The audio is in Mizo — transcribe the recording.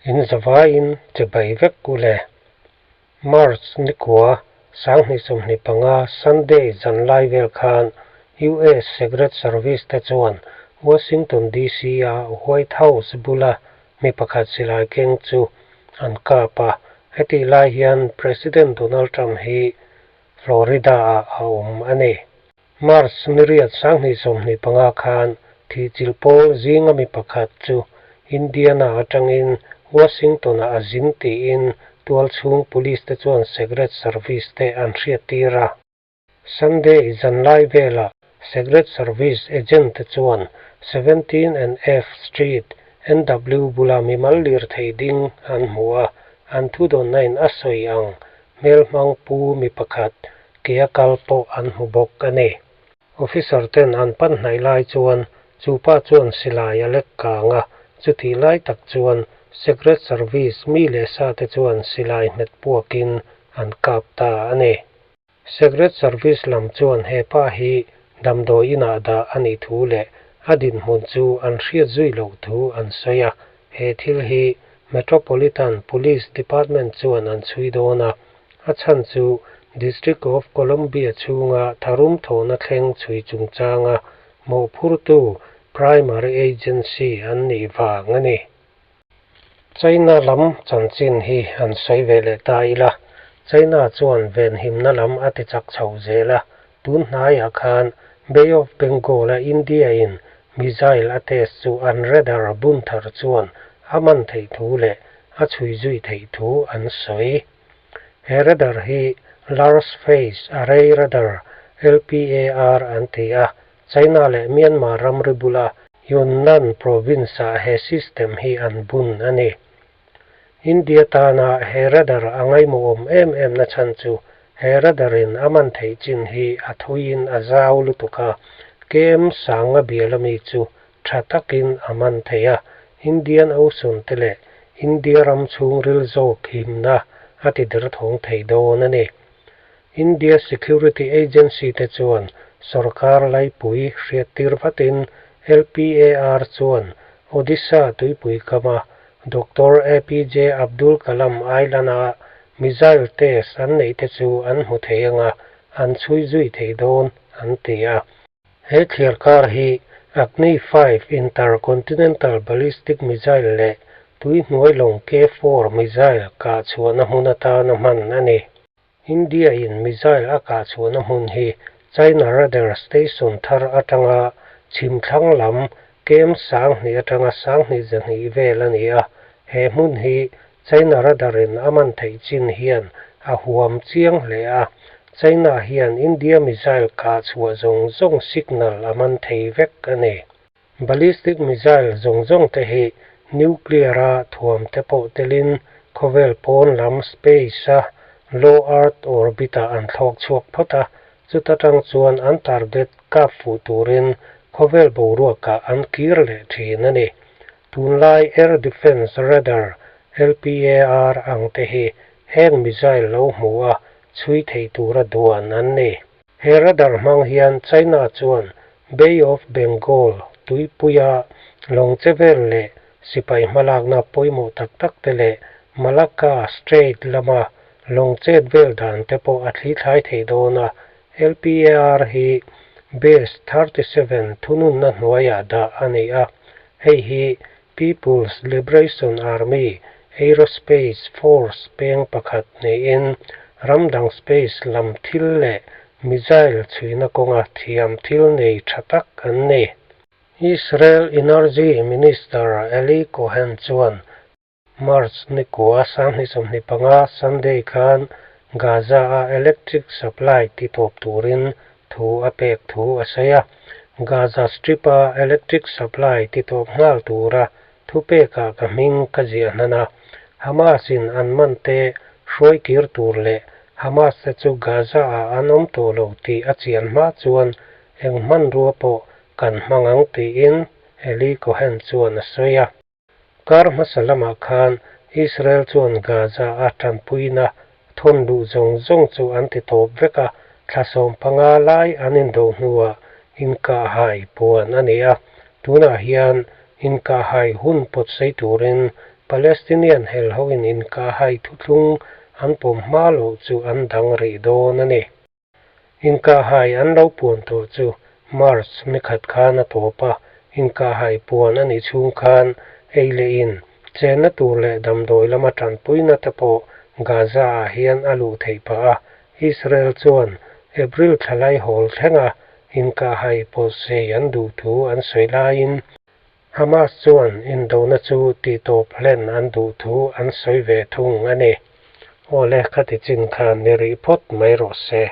In zavaiin chibai vek u le. March nikua 2025 Sunday zanlai vel khan US Secret Service te chuan Washington DC a White House bula mi pakhat silai keng chu an kap a, hetih lai hian President Donald Trump hi Florida ah a awm a ni. March ni riat 2025 khan thihchilh pawl zinga mi pakhat chu Indiana atangin Washington-ah a zin tiin tualchhung police te chuan Secret Service te an hriattir a. Sunday zanlai velah Secret Service agent te chuan 17 and F Street, NW bula mimal lirthei ding an hmu a, an thudawnna-in a sawi ang hmelhmang pu mi pakhat ke a kal pawh an hmu bawk a ni. Officer ten an pan hnaih lai chuan chu pa chuan silai a lek kang a, chutih lai tak chuan Secret Service mi leh sa te chuan silai hmet puakin an kap ta a ni. Secret Service lam chuan he pa hi damdawi inah dah a nih thu leh a dinhmun chu an hriat zui loh thu an sawi a, he thil hi Metropolitan Police Department chuan an chhui dawn a, a chhan chu District of Columbia chhunga tharum thawhna thleng chhui chungchanga mawhphurtu primary agency an nih vang a ni. China lam chanchin hi han sawi ve leh ta ila, China chuan venhimna lam a ti chak chho zel a, tun hnaiah khan Bay of Bengal-a India-in missile a test chu an radar bun thar chuan a man theih thu leh a chhui zui theih thu an sawi. He radar hi Large Phase Array Radar, LPAR, an ti a, China leh Myanmar ramri bula Yunnan province-ah he system hi an bun a ni. India tana he radar a ngaihmawhawm em em na chhan chu he radar-in a man theih chin hi a thuiin a zau lutuk a, KM sanga bial ami chu tha takin a man thei a, Indian Ocean te leh India ram chhungril zawk himna a ti derthawng thei dawn a ni. India Security Agency te chuan sorkar laipui hriattir vatin LPAR chuan Odisha tuipui kama Doctor APJ Abdul Kalam Island-a missile test an neih te chu an hmu thei anga an chhui zui thei dawn an ti a. He thliarkar hi Agni 5 Intercontinental Ballistic Missile leh tuihnuai lawng K-4 missile kah chhuahna hmun atana hman a ni. India-in missile a kah chhuahna hmun hi China radar station thar atanga chhimthlang lam kem 2000 atanga 2100 vel a ni a, he hmun hi China radar-in a man theih chin hian a huam chiang hle a, China hian India missile kah chhuah zawng zawng signal a man thei vek a ni. Ballistic missile zawng zawng te hi nuclear-a thuam te pawh telin khawvel pawn lam space-a low earth orbit-ah an thlawk chhuak phawt a, chuta tang chuan an target kap fuh turin khawvel boruakah an kir leh thin a ni. Tunlai air defence radar, LPAR, ang te hi heng missile lo hmu a chhui thei tura duan an ni. He radar hmang hian China chuan Bay of Bengal tuipuia lawng che vel leh sipai hmalakna pawimawh tak tak te leh Malacca Strait lama lawng chet vel dan te pawh a thlithlai thei dawn a, LPAR hi Base 37 thununna hnuaiah dah a ni a, hei hi People's Liberation Army Aerospace Force peng pakhat niin ram dang space lam thil leh missile chhuina kawnga thiam thil nei tha tak an ni. Israel Energy Minister Eli Cohen chuan March nikua 2025 Sunday khan Gaza-a electric supply ti tawp turin thu a pek thu a sawi a, Gaza Strip-a electric supply ti tawp nghal tura thupekah ka hming ka ziah hnan a, Hamas-in an man te hruai kir tur leh Hamas te chu Gaza-ah an awm tawh lo tih a chian hma chuan eng hmanrua pawh kan hmang ang tiin Eli Cohen chuan a sawi a. Kar hmasa lamah khan Israel chuan Gaza a tanpuina thawn luh zawng zawng chu an ti tawp vek a, thla 15 lai an indo hnuah inkahhai puan a ni a, tunah hian inkahhai hun pawt sei turin Palestinian hel hoin inkahhai thuthlung an pawm hma loh chu an dang rih dawn a ni. Inkahhai an lo puan tawh chu March ni khat khan a tawp a, inkahhai puan a nih chhung khan ei leh in, chenna tur leh damdawi lama tanpuina te pawh Gaza-ah hian a luh theih phah a, Israel chuan April thla laihawl thlenga inkahhai pawlsei an duh thu an sawi laiin Hamas chuan indona chu tihtawp hlen an duh thu an sawi ve thung a ni. Awle, khati chin khan ni rih phawt mai rawh se.